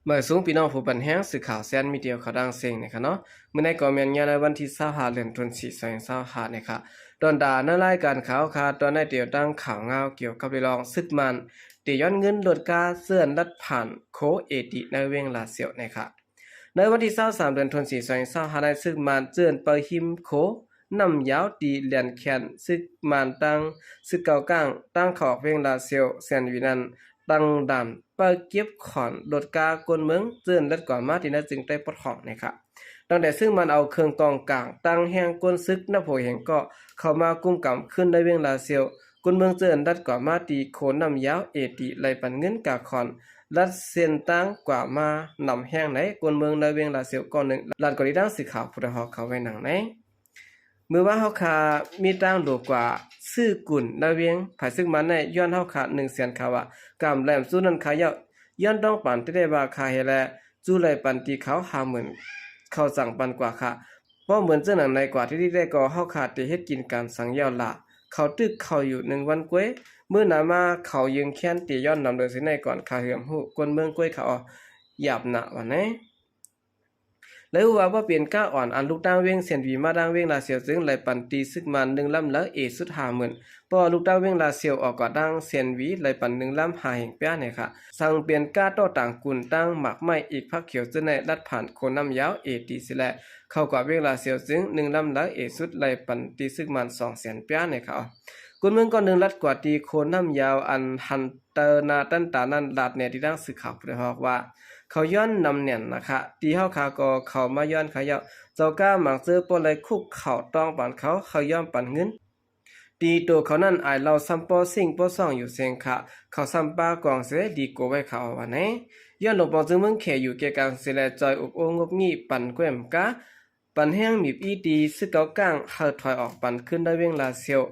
ມາສູງພີ່ນ້ອງຜູ້ບັນແຮງສື່ຂ່າວແຊນມີດຽວເຂົ້າດັງເສັງນະຄະເນາະ. ມື້ໃນກໍແມ່ນຍາມໃນວັນທີຊາວຫ້າ ເດືອນທັນວາ ສອງພັນຊາວຫ້ານະຄະ. ຕອນຕາໃນລາຍການຂ່າວຄະ ຕອນໃນຕຽວຕັ້ງຂ່າວງາວກ່ຽວກັບເລື່ອງເລື່ອງ ຊຶກມານເຕຍອນເງິນລົດກາເຈື່ອນລັດຜ່ານໂຄເອຕີໃນເວງລາຊຽວນະຄະ. ໃນວັນທີຊາວສາມ ເດືອນທັນວາ ສອງພັນຊາວຫ້າ ໃນຊຶກມານເຈື່ອນເປີຫິມໂຄ ນ້ຳຍາວ ທີ່ແລນແຄນ ຊຶກມານຕັ້ງ ຊຶກເກົາກ້າງ ຕັ້ງເຂົ້າອອກເວງລາຊຽວ ແຊນວີນັ້ນ ຕັ້ງດ່ານ ເປີເກັບຂອນລົດກາກົນເມືອງ ເຈີນລັດກວ່າມາທີ່ນາຈຶງໃຕ້ປອດຫ້ອງນະຄະ. ຕັ້ງແຕ່ຊຶກມານເອົາເຄື່ອງກອງກາງ ຕັ້ງແຮງກົນຊຶກນັບຫົວແຮງກໍເຂົ້າມາກຸມກຳຂຶ້ນໃນເວງລາຊຽວ ກົນເມືອງເຈີນລັດກວ່າມາທີ່ໂຄນ້ຳຍາວເອຕີ ໄລ່ປັນເງິນກາຂອນ ລັດເສັ້ນທາງກວ່າມານຳແຮງໃນ ກົນເມືອງໃນເວງລາຊຽວກ້ອນໜຶ່ງ ລັດກໍໄດ້ດັ່ງສື່ຂ່າວຜູ້ໄດ້ຮອດຂ່າວໄວ້ດັ່ງໃນ. ເມື່ອວ່າເຮົາຄາມີຕາງຫຼູກວ່າ ຊື່ກຸນໃນເວງ ຜາຍຊຶກມານໃນຍ້ອນເຮົາຄາໜຶ່ງແສນຄາວ່າ ກຳແຫຼມສູ້ນັ້ນຄາເຍົາະ ຍ້ອນຕ້ອງປານແຕ່ວ່າຄາເຮັດແລະ ຈູໄລປັນຕີເຂົາຫ້າໝື່ນ ເຂົາສັ່ງປັນກວ່າຄາ ເວົ້າເໝືອນເຊິ່ງໜັງໃນກວ່າທີ່ໄດ້ກໍເຮົາຄາເຕເຮັດກິນການສັງເຍົາະລະ ເຂົາຕຶກເຂົາຢູ່ໜຶ່ງວັນກວຍ ມື້ໜ້າມາເຂົາຢືງແຄນເຕຍ້ອນນຳເດີຊິໃນກ່ອນຄາເຫືອມຮູ້ ກົນເມືອງກວຍເຂົາຫຍາບໜາວ່າແນ. ແລະຮູ້ວ່າບໍ່ເປັນກາອ່ອນ ອັນລູກຕ່າງເວງເຊນວີມາດັ່ງເວງລາຊຽວ ຈຶ່ງໄລ່ປັນຕີຊຶກມານໜຶ່ງລຳລະເອສຸດຫ້າໝື່ນ ເພາະວ່າລູກຕ່າງເວງລາຊຽວອອກກວ່າດັ່ງເຊນວີ ໄລ່ປັນໜຶ່ງລຳຫ້າແຮງປຽນແນ່ຄະ. ສັງເປັນກາຕໍ່ຕ່າງກຸນຕັ້ງໝາກໄມ້ອີກຜັກຂຽວ ເຈີນໃນລັດຜ່ານໂຄນ້ຳຍາວເອຕີຊິແລ ເຂົ້າກວ່າເວງລາຊຽວ ຈຶ່ງໜຶ່ງລຳລະເອສຸດໄລ່ປັນຕີຊຶກມານສອງແສນປຽນແນ່ຄະ. ກຸນເມືອງກ້ອນໜຶ່ງລັດກວ່າຕີໂຄນ້ຳຍາວ ອັນຫັນ ເຕີນາຕັນຕານັ້ນລາດແນທີ່ດັ່ງສື່ຂ່າວຜູ້ໄດ້ຮອດວ່າ ເຂົາຍ້ອນນຳແໜ້ນນະຄະ ຕີເຮົາຄາກໍເຂົາມາຍ້ອນຄາເຍົາະ ເຈົ້າກ້າໝາງເຈີປ້ອໄລຄຸກເຂົາຕ້ອງປານເຂົາ ເຂົາຍອມປັນເງິນ ຕີໂຕເຂົານັ້ນອາຍເລົ່າຊ້ຳປ້ອຊິງປ້ອຊ່ອງຢູ່ເສັງຄະ ເຂົາຊ້ຳປາກອງເສດີໂກໄວ້ເຂົາວ່າແນ. ຍ້ອນຫຼວງປອງຈຶ່ງເມືອງແຂຢູ່ແກ່ກາງເສແລ ຈອຍອົບໂອ້ງົບງິ້ຍປັນແກ້ມກາ ປັນແຮງມີບອີຕີຊຶກເກົາກ້າງ ໃຫ້ຖອຍອອກປັນຂຶ້ນໃນເວງລາຊຽວ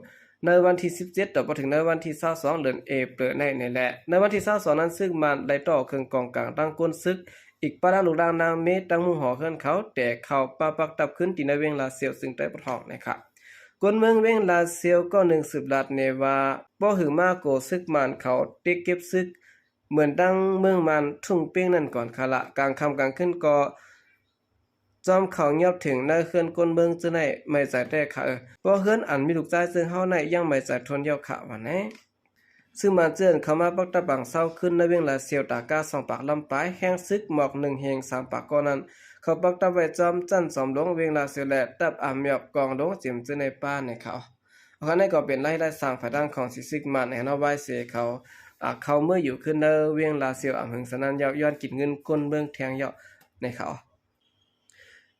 ໃນວັນທີສິບເຈັດ ຕໍ່ມາເຖິງໃນວັນທີຊາວສອງ ເດືອນເອເປີນໃນນີ້ແຫຼະ. ໃນວັນທີຊາວສອງນັ້ນ ຊຶກມານໄດ້ຕໍ່ເຄື່ອງກອງກາງຕັ້ງກົນຊຶກ ອີກປະລະລູກຫຼານນາງເມ ຕັ້ງມຸງຫໍເຮືອນເຂົາ ແຕ່ເຂົ້າມາປັກຕັບຂຶ້ນທີ່ໃນເວງລາຊຽວ ຊຶ່ງໄດ້ປະທ້ອງນະຄະ. ຄົນເມືອງເວງລາຊຽວກໍໜຶ່ງສືບລາດແນວ່າ ບໍ່ຫຶງມາໂກຊຶກມານເຂົາເຕັກເກັບຊຶກ ເໝືອນດັ່ງເມືອງມານທຸ່ງເປ້ງນັ້ນກ່ອນຄະລະ ກາງຄ່ຳກາງຄືນກໍ ຈອມເຂົາຫຍັບເຖິງໃນເຮືອນຄົນເມືອງເຈີໃນ ໄໝ້ໃຈແທ້ຄະເອີ ເພາະເຮືອນອັນມີລູກຊາຍເຊິ່ງເຮົາໃນຍັງໄໝ້ໃຈທົນເຍົາະຄະວ່າແນ. ຊຶກມານເຈີນເຂົ້າມາປັກຕັບບັງເຊົາຂຶ້ນໃນເວງລາຊຽວ ຕາກ້າສອງປາກລຳປາຍ ແຮງຊຶກໝອກໜຶ່ງແຮງສາມປາກກໍນັ້ນ ເຂົາປັກຕັບໄວ້ຈອມຊັ້ນຈອມຫຼວງເວງລາຊຽວ ແລະ ຕັບອາມຍອກກອງຫຼວງເຈັມເຈີໃນປ່າໃນເຂົາ. ອັນນີ້ກໍເປັນລາຍ ລາຍສ້າງພາຍຫຼັງຂອງຊິຊຶກມານໃນເນາະ ວາຍເສເຂົາ ອາ ເຂົ້າເມືອຢູ່ຂຶ້ນໃນເວງລາຊຽວອຳເພິງສະນັ້ນ ຍ້ອນ ຍ້ອນກິນເງິນຄົນເມືອງແທງເຍົາະໃນເຂົາ.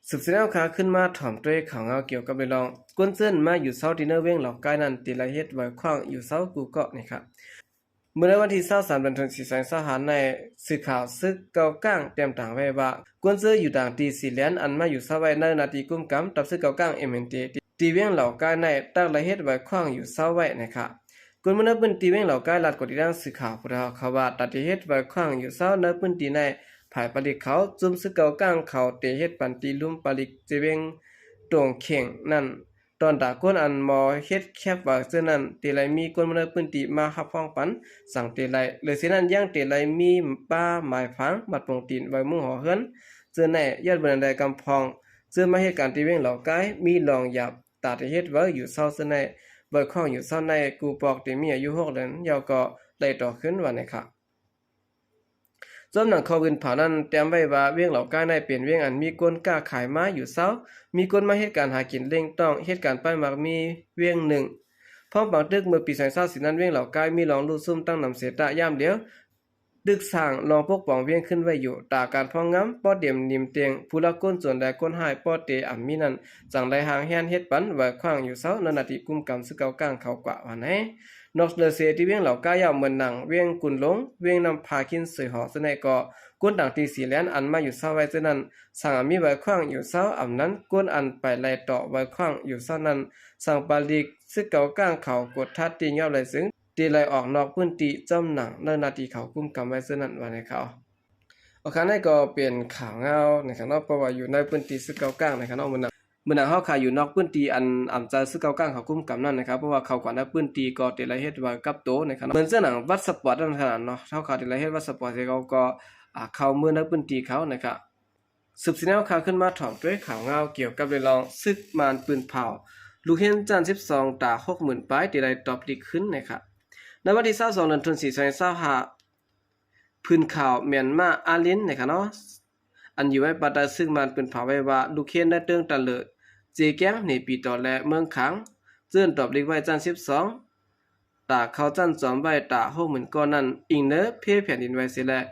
ສືບສຽນເອົາຄາຂຶ້ນມາຖອມດ້ວຍຂ່າວງາວກ່ຽວກັບເລື່ອງ ຄົນເຊີນມາຢູ່ເຊົາທີ່ໃນເວງເຫຼົ່າກາຍນັ້ນ ທີ່ໄດ້ເຮັດໄວຂວ້າງຢູ່ເຊົາກູ່ເກາະນີ້ຄະ. ເມື່ອໃນວັນທີຊາວສາມ ເດືອນທັນວາ ສອງພັນຊາວຫ້າ ໃນສື່ຂ່າວຊຶກເກົາກ້າງ ແຕ້ມຕາງໄວ້ວ່າ ຄົນເຊີນຢູ່ຕ່າງທີ່ສີ່ແດນ ອັນມາຢູ່ເຊົາໄວ້ໃນໜ້າທີ່ກຸມກຳ ທັບຊຶກເກົາກ້າງ ເອັມເອັນທີ ທີ່ ທີ່ເວງເຫຼົ່າກາຍໃນ ຕ່າງໄດ້ເຮັດໄວຂວ້າງຢູ່ເຊົາໄວ້ນະຄະ. ຄົນເມືອງໃນພື້ນທີ່ເວງເຫຼົ່າກາຍ ລັດກວດອີກດັ່ງສື່ຂ່າວຜູ້ໄດ້ຮັບຂ່າວວ່າ ຕັດທີ່ເຮັດໄວຂວ້າງຢູ່ເຊົາໃນພື້ນທີ່ໃນ ພາຍປາລິກເຂົາ ຈຸ່ມຊຶກເກົາກ້າງເຂົາເຕເຮັດປັນຕີລຸ່ມປາລິກເຈເວງຕົງເຂງນັ້ນ ຕອນຕາກຄົນອັນມໍເຮັດແຄບວາເຈີນັ້ນ ທີ່ໄດ້ມີຄົນເມືອງໃນພື້ນທີ່ມາຮັບຮອງປັນ ສັງເຕໄດ້ ເລີຍເສຍນັ້ນ ຍັງເຕໄດ້ມີປ້າໝາຍຝັງ ມັດປົງຕີນ ໄວ້ມຸງຫໍເຮືອນ ເຈີໃນ ຍອດເບິ່ງໃດກຳພອງ ເຈີມາເຮັດການທີ່ເວງເຫຼົ່າກາຍ ມີລອງຢາບ ຕາທີ່ເຮັດໄວ້ຢູ່ເຊົາເຊີນໃນ ໄວ້ຂວ້າງຢູ່ເຊົາໃນ ກູ່ປອກທີ່ມີອາຍຸຫົກເດືອນ ເຍົາະກໍໄດ້ຕໍ່ຂຶ້ນວ່າໃນຂ່າວ. ສ່ວນໜັງຄອບອື່ນເຜົານັ້ນ ແຕ້ມໄວ້ວ່າ ເວງເຫຼົ່າກາຍໃນເປັນເວງອັນມີຄົນຄ້າຂາຍມາຢູ່ເຊົາ ມີຄົນມາເຮັດການຫາກິນເລ້ງຕ້ອງ ເຮັດການປ້າຍໝາກມີເວງໜຶ່ງ. ພ້ອມປາງຕຶກເມື່ອປີສອງພັນຊາວສີ່ນັ້ນ ເວງເຫຼົ່າກາຍມີລອງລູ້ຊຸ່ມຕັ້ງນຳເສຕະຍາມດຽວ ຕຶກສ້າງລອງປົກປ້ອງວຽງຂຶ້ນໄວ້ຢູ່ ຕາການພອງງາມ ປໍເຕັມນິມຕຽງ ຜູ້ລັກກົນໂຈນ ແລະ ຄົນຮ້າຍປໍເຕອຳມີນັ້ນ ຈັ່ງໄດ້ຮ່າງແຮນເຮັດປັນໄວຂວ້າງຢູ່ເຊົາ ໃນໜ້າທີ່ກຸມກຳຊຶກເກົາກ້າງເຂົາກວ່າວ່າໃນ. ນອກເລີເສທີ່ວຽງເຫຼົ່າກາຍເຍົາະ ເໝືອນໜັງ ວຽງກຸນຫຼົງ ວຽງນ້ຳພາ ຄິນເຊີຍຫໍ ເຊັ່ນໃດກໍ ຄົນຕ່າງທີ່ສີ່ແດນ ອັນມາຢູ່ເຊົາໄວ້ເທື່ອນັ້ນ ສັງອາມີໄວຂວ້າງຢູ່ເຊົາ ອຳນັ້ນ ຄົນອັນໄປໄລ່ຕໍ່ໄວຂວ້າງຢູ່ເຊົານັ້ນ ສັງປາລິກຊຶກເກົາກ້າງເຂົາກົດທັດຕີຍອບໄດ້ເຊິ່ງ ທີ່ໄລ່ອອກນອກພື້ນທີ່ ຈອມໜັງໃນໜ້າທີ່ເຂົາກຸມກຳໄວ້ເທື່ອນັ້ນວ່າໃນຂ່າວ. ໂອເຄ ນັ້ນກໍເປັນຂ່າວງາວໃນຂະເນາະ ເພາະວ່າຢູ່ໃນພື້ນທີ່ຊຶກເກົາກ້າງໃນຂະເນາະ ມື້ໜັງ ມື້ໜັງເຮົາຂາຍຢູ່ນອກພື້ນທີ່ອັນອຳຈາຊຶກເກົາກ້າງເຂົາກຸມກຳນັ້ນນະຄະ ເພາະວ່າເຂົາກວ່າໃນພື້ນທີ່ກໍທີ່ໄລ່ເຮັດວ່າກັບໂຕໃນຂະເນາະ ເໝືອນເຊັ່ນໜັງວັດສະປອດນັ້ນຂະເນາະ ເຮົາຂາຍທີ່ໄລ່ເຮັດວັດສະປອດເສຍເຂົາກໍ ອາ ເຂົ້າເມືອງໃນພື້ນທີ່ເຂົານະຄະ. ສືບສຽນແນວຂ່າວຂຶ້ນມາຖອມດ້ວຍຂ່າວງາວກ່ຽວກັບເລື່ອງລາວ ຊຶກມານປືນເຜົາ ລູກຮຽນຊັ້ນສິບສອງ ຕາ ຫົກໝື່ນ ປາຍ ທີ່ໄດ້ຕອບລິກຄືນນະຄະ. ໃນວັນທີຊາວສອງ ເດືອນ ທັນວາ ສອງພັນຊາວຫ້າ ຜືນຂ່າວ ມຽນມາ ອາລິນ ນະຄະເນາະ ອັນຢູ່ພາຍໃຕ້ຊຶກມານປືນເຜົາໄວ້ວ່າ ລູກຮຽນໃນເຕີງຕະເລີ ເຈແກງ ເນປີຕໍ ແລະ ເມືອງຄາງ ເຈີ້ນຕອບລິກໄວ້ຊັ້ນສິບສອງ ຕາເຂົ້າຊັ້ນຈອມໄວ້ຕາ ຫົກໝື່ນ ກ້ອນນັ້ນ ອີງເນີເພແຜ່ນດິນໄຫວເສຍແລ້ວ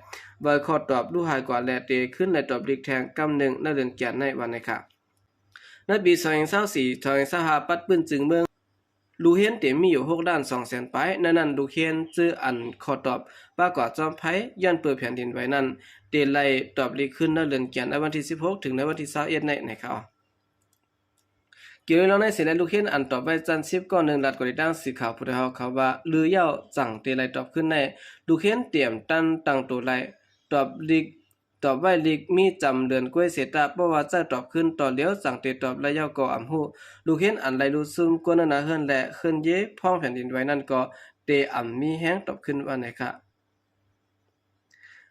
ເວີຂໍຕອບດູຫາຍກວ່າ ແລະ ເຕຄືນໄດ້ຕອບລິກແທ່ງກຳໜຶ່ງໃນເດືອນກັນຍານີ້ວ່ານະຄະ. ໃນປີສອງພັນຊາວສີ່ ສອງພັນຊາວຫ້າ ປັດປຶ້ນຈຶງເມືອງ ລູກຮຽນເຕມີຢູ່ ຫົກລ້ານສອງແສນ ປາຍ, ໃນນັ້ນລູກຮຽນເຈີ້ອັນຂໍຕອບປາກກວ່າຈອມໄພ ຍ້ອນເປີແຜ່ນດິນໄຫວນັ້ນ ເຕໄລ່ຕອບລິກຄືນໃນເດືອນກັນຍາ ໃນວັນທີສິບຫົກ ເຖິງໃນວັນທີຊາວເອັດ ໃນ ໃນຄະ. ກ່ຽວເລື່ອງໃນເສຍແລ້ວ ລູກຮຽນອັນຕອບໄວ້ຊັ້ນສິບ ກໍໜຶ່ງລັດກໍໄດ້ຕັ້ງສື່ຂ່າວຜູ້ໄດ້ຮອບຂ່າວວ່າ ຫຼືເຍົາຈັ່ງເຕໄລ່ຕອບຄືນໃນ ລູກຮຽນຕຽມຕັນຕັ້ງໂຕໄລ່ ຕອບລິກ ຕອບໄວ້ລິກມີຈຳເດືອນກ້ວຍເສຍຕະ ເພາະວ່າໃຈຕອບຄືນຕໍ່ຫຼຽວ ຈັ່ງເຕຕອບໄລ່ເຍົາກໍອຳຮູ້. ລູກຮຽນອັນໄລ່ລຸດຊຸ່ມກວນໜ້າເຮືອນ ແລະ ເຄື່ອນເຢ ພ້ອມແຜ່ນດິນໄຫວນັ້ນກໍເຕອຳມີແຮງຕອບຄືນວ່ານະຄະ.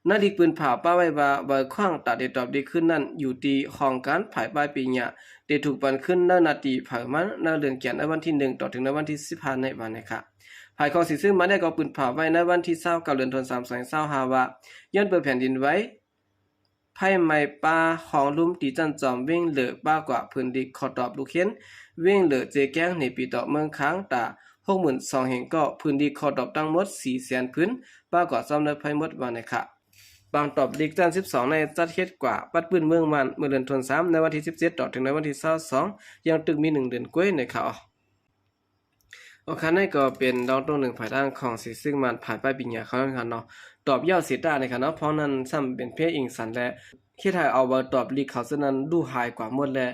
ໃນລິກປືນເຜົາປະໄວ້ວ່າ ເວີຂວ້າງຕາເຕຕອບລິກຄືນນັ້ນ ຢູ່ທີ່ຫ້ອງການຝ່າຍປ້າຍປີຍະ ເຕຖືກປັນຄືນໃນໜ້າທີ່ໃຜມັນ ໃນເດືອນກັນຍາ ໃນວັນທີໜຶ່ງ ຕໍ່ເຖິງໃນວັນທີສິບຫ້າ ໃນວ່ານະຄະ. ຝ່າຍຂອງສີຊຶງມາແດ່ກໍປືນເຜົາໄວ້ໃນວັນທີຊາວເກົ້າ ເດືອນທັນວາ ສອງພັນຊາວຫ້າ ວ່າ ຍ້ອນເປີແຜ່ນດິນໄຫວ ໄຟໄໝ້ປ່າຮອງລຸ່ມທີ່ຈັ່ນຈອມ ເວັງເລີ ປາກກວ່າຜືນລິກຂໍຕອບລູກຮຽນ ເວັງເລີ ເຈແກງ ເນປີຕໍ ເມືອງຄາງ ຕາ ຫົກໝື່ນສອງເຮັກກໍ ຜືນລິກຂໍຕອບທັງໝົດສີ່ແສນຜືນ ປາກກວ່າຈອມໃນໄຟໝົດວ່ານະຄະ. ບາງຕອບລິກຊັ້ນສິບສອງໃນຈັດເຮັດກວ່າປັດປຶ້ນເມືອງມ່ານ ເມື່ອເດືອນທັນວາ ໃນວັນທີສິບເຈັດ ຕໍ່ເຖິງໃນວັນທີຊາວສອງ ຢ່າງຕຶກມີໜຶ່ງເດືອນກວ່ານະຄະ. ໂອເຄ ນັ້ນກໍເປັນດອງໂຕໜຶ່ງພາຍທາງຂອງສີຊຶງມານ ພາຍປ້າຍປີຍະເຂົານັ້ນຄະເນາະ ຕອບເຍົາເສຍຕານະຄະເນາະ ພ້ອມນັ້ນຊ້ຳເປັນເພອີງສັນ ແລະ ເຮັດໃຫ້ເອົາເວີຕອບລິກເຂົາເຊິ່ງນັ້ນດູຫາຍກວ່າໝົດ ແລະ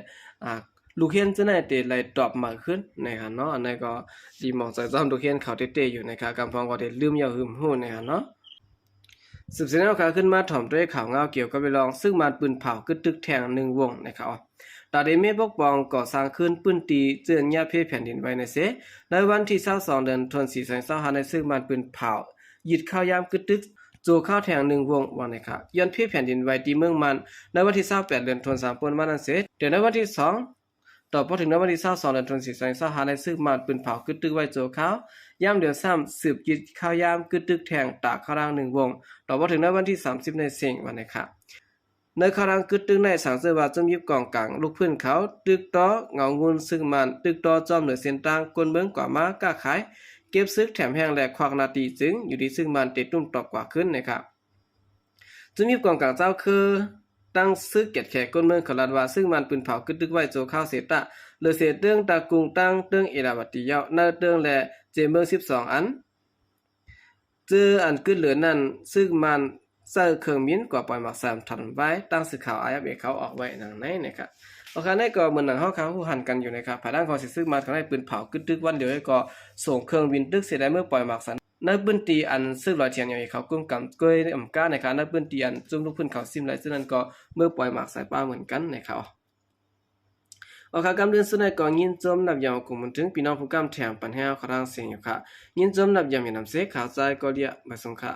ອາ ລູກຮຽນເຊິ່ງນັ້ນເຕໄລ່ຕອບໃໝ່ຂຶ້ນນະຄະເນາະ. ອັນນັ້ນກໍດີໝອງໃຈຈອມລູກຮຽນເຂົາເຕໆຢູ່ນະຄະ ກຳພອງກໍໄດ້ລືມເຍົາຫຶມຮູ້ນະຄະເນາະ. ສືບສຽນແນວຂ່າວຂຶ້ນມາຖອມດ້ວຍຂ່າວງາວກ່ຽວກັບເລື່ອງລາວ ຊຶກມານປືນເຜົາກຶດຕຶກແທ່ງໜຶ່ງວົງນະຄະ. ຕາເດເມປົກປ້ອງກໍ່ສ້າງຄືນພື້ນທີ່ເຈື່ອນຍາເພແຜ່ນດິນໄຫວໃນເຊ ໃນວັນທີຊາວສອງ ເດືອນທັນວາ ສອງພັນຊາວຫ້າ ໃນຊຶກມານປືນເຜົາຍຶດເຂົ້າຢາມກຶດຕຶກຊົ່ວຄາວແທ່ງໜຶ່ງວົງວ່ານະຄະ ຍ້ອນເພແຜ່ນດິນໄຫວທີ່ເມືອງມ່ານ ໃນວັນທີຊາວແປດ ເດືອນທັນວາ ຜ່ານມານັ້ນເຊ ແຕ່ໃນວັນທີສອງ ຕໍ່ພໍເຖິງໃນວັນທີຊາວສອງ ເດືອນທັນວາ ສອງພັນຊາວຫ້າ ໃນຊຶກມານປືນເຜົາກຶດຕຶກໄວ້ຊົ່ວຄາວ ຍາມດຽວຊ້ຳສືບຍຶດເຂົ້າຢາມກຶດຕຶກແທ່ງຕາເຂົ້າລາງໜຶ່ງວົງ ຕໍ່ພໍເຖິງໃນວັນທີສາມສິບ ໃນເຊວ່ານະຄະ. ໃນຂ່າວຫຼັງກຶດຕຶກໃນສັງເສີດວ່າ ຈຸ້ມຍິບກອງກາງ ລູກພື້ນເຂົາຕຶກຕໍ່ເງົາງຸ່ນຊຶກມານ ຕຶກຕໍ່ຈອມເໜືອເສັ້ນທາງຄົນເມືອງກວ່າມາຄ້າຂາຍ ເກັບຊຶກແຖມແຮງ ແລະ ຄວັກໜ້າຕີຈຶ່ງ ຢູ່ທີ່ຊຶກມານເຕຕຸ້ມຕອບກວ່າຄືນນະຄະ. ຈຸ້ມຍິບກອງກາງເຈົ້າຄື ຕັ້ງຊຶກກຽດແຂກຄົນເມືອງເຂົາລັດວ່າ ຊຶກມານປືນເຜົາກຶດຕຶກໄວ້ຊົ່ວຄາວເສຍຕະ ເລີເສເຕີງຕາກຸງ ຕັ້ງເຕີງເອລາວັດຕິເຍົາ ໃນເຕີງ ແລະ ເຈເມືອງສິບສອງອັນ ເຈີອັນກຶດເຫຼືອນັ້ນ ຊຶກມານໃຊ້ເຄື່ອງບິນກວ່າປ່ອຍໝາກສາຍທຳລາຍ ຕາມສື່ຂ່າວ ອາເອັຟເອ ເຂົາອອກໄວ້ດັ່ງໃນນະຄະ. ໂອເຄ ໃນກໍເໝືອນໜັງເຮົາຄາຮູ້ຫັນກັນຢູ່ນະຄະ ພາຍຫຼັງຂອງສີຊຶກມານເຂົາໄດ້ປືນເຜົາກຶດຕຶກວັນດຽວ ແລ້ວກໍສົ່ງເຄື່ອງບິນຕຶກເສຍໄດ້ເມືອປອຍໝາກສາຍ ໃນພື້ນທີ່ອັນຊຶກລອຍທຽນເອເຂົາກຸມກຳກ້ວຍອຳການນະຄະ ໃນພື້ນທີ່ອັນຈຸ້ມລູກພື້ນເຂົາຊິມໄລ ເຊິ່ງນັ້ນກໍເມືປອຍໝາກສາຍປ່າເໝືອນກັນນະຄະ. ອອກຂ່າວກຳເລື່ອງສຸດໃນກໍຍິນຊົມນັບຢາມກົງບຸນເຖິງ ພີ່ນ້ອງຜູ້ກຳແຖມປັນແຮງເຮົາຂອງທາງເຊຢູ່ຄະ ຍິນຊົມນັບຢາມມີນຳເຊ ຂ່າວໃຈກໍເລຍ ບາຍສົງຄະ.